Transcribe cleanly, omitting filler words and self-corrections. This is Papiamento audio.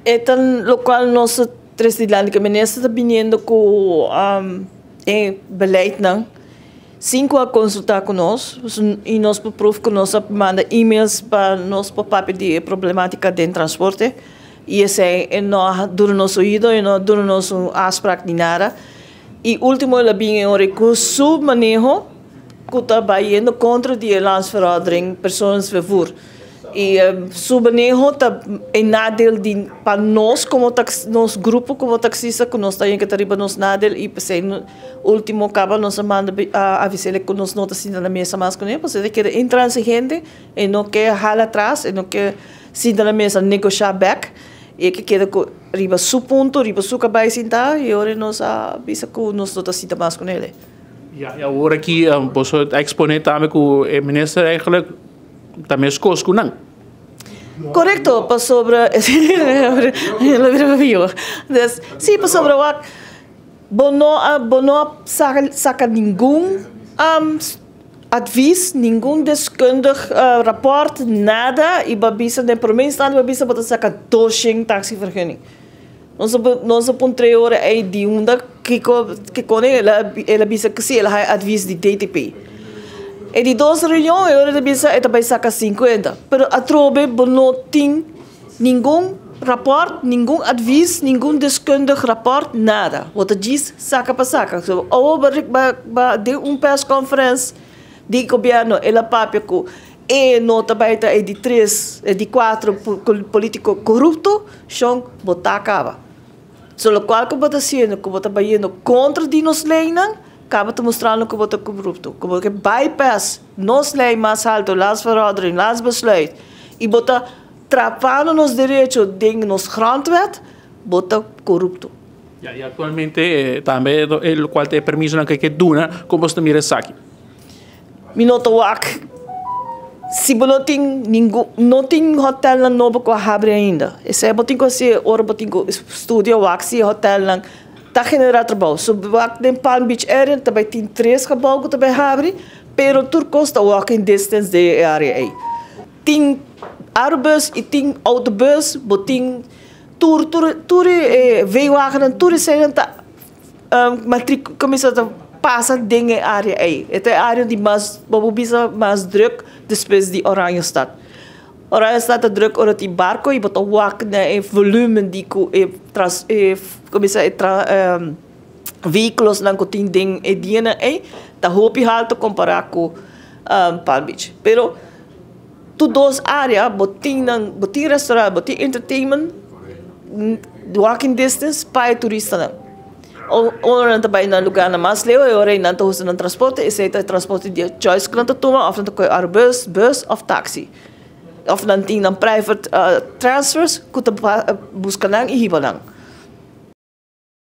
E ta locual nos trece dilanti cu minister ta biniendo cu e beleidnan sin cu a consulta cu nos y nos por proef cu nos a manda emails pa nos por papia di e problematica den transporte y esey e no a duna nos oido, e no a duna nos un afspraak ni nada. Y ultimo el a bin e ora cu su maneho cu ta bayendo contra di e Landsverordening Personenvervoer. Y su maneho ta e nadeel di pa nos como tax, nos grupo como taxista cu nos ta yen cu ta riba nos nadeel y pesey ultimo caba nos a manda avisele cu nos no ta sinta na mesa mas cune pasobra e ta keda intransigente, e no ke hala atras, e no ke sinta na mesa negosha bek y e ke keda cu riba su punto, riba su cabay sinta y ora nos a bisa cu nos no ta sinta mas cunele. Ja, y awor aki boso a expone tambe cu e minister eigenlijk ta mescos cu nan. Correcto, pasobra si, pasobra wak bo no a saca ningun advies, ningun deskundig rapport, nada, y bo a bisa den prome instante bo a bisa bo ta saca 200 taxivergunning. Nos a puntra ora ey di unda kiko kiko el a bisa cu si el a haya advies di DTP. E di dos reunion e ora bisa e ta bay saca 50. Pero atrobe bo no tin ningun rapport, ningun advies, ningun deskundig rapport, nada. Bo ta djis saca pa saca. So, awo ba ba den un press conference di gobierno el a papia cu e no ta bay ta e di tres, e di cuatro politico corrupto, shon bo ta caba. So locual cu bo ta haciendo, cu bo ta bayendo contra di nos leynan, caba ta mostrando cu bo ta corrupto. Cu bo ke bypass nos ley mas alto, Landsverordening, Landsbesluit, y bo ta trapando nos derecho den nos grondwet, bo ta corrupto. Ja, y actualmente tambe e cual ta permiso nan cu duna, con bo ta mira esaki? Mi no ta wak. Si bo no tin ningun, no tin hotel nan nobo cu a habri ainda. Esey bo tin cu haci ora bo tin cu studia wak si hotel nan ta genera trabou. So wak den Palm Beach area tambe tin tres gebouw cu tambe habri, pero tur cos ta walking distance di e area ey. Tin Arubus y tin autobus, bo tin tur V-wagen, tur esey ta matric cuminsa ta pasa den e area ey. E ta e area di mas, bo bisa mas druk despues di Oranjestad. Oranjestad ta druk ora tin barco y bo ta wak na e volumen di cu e tras e cuminsa e tra vehiculos nan cu tin den e dianan ey ta hopi halto compara cu Palm Beach. Pero tur dos area bo tin nan, bo tin restaurant, bo tin entertainment walking distance pa e turistanan. Ora nan ta bay na lugar nan mas leu e ora nan ta usa nan transporte, esey ta transporte di choice cu nan ta tuma of nan ta coge Arubus, bus of taxi. Of nan tin nan private transfers cu ta busca nan y hiba nan.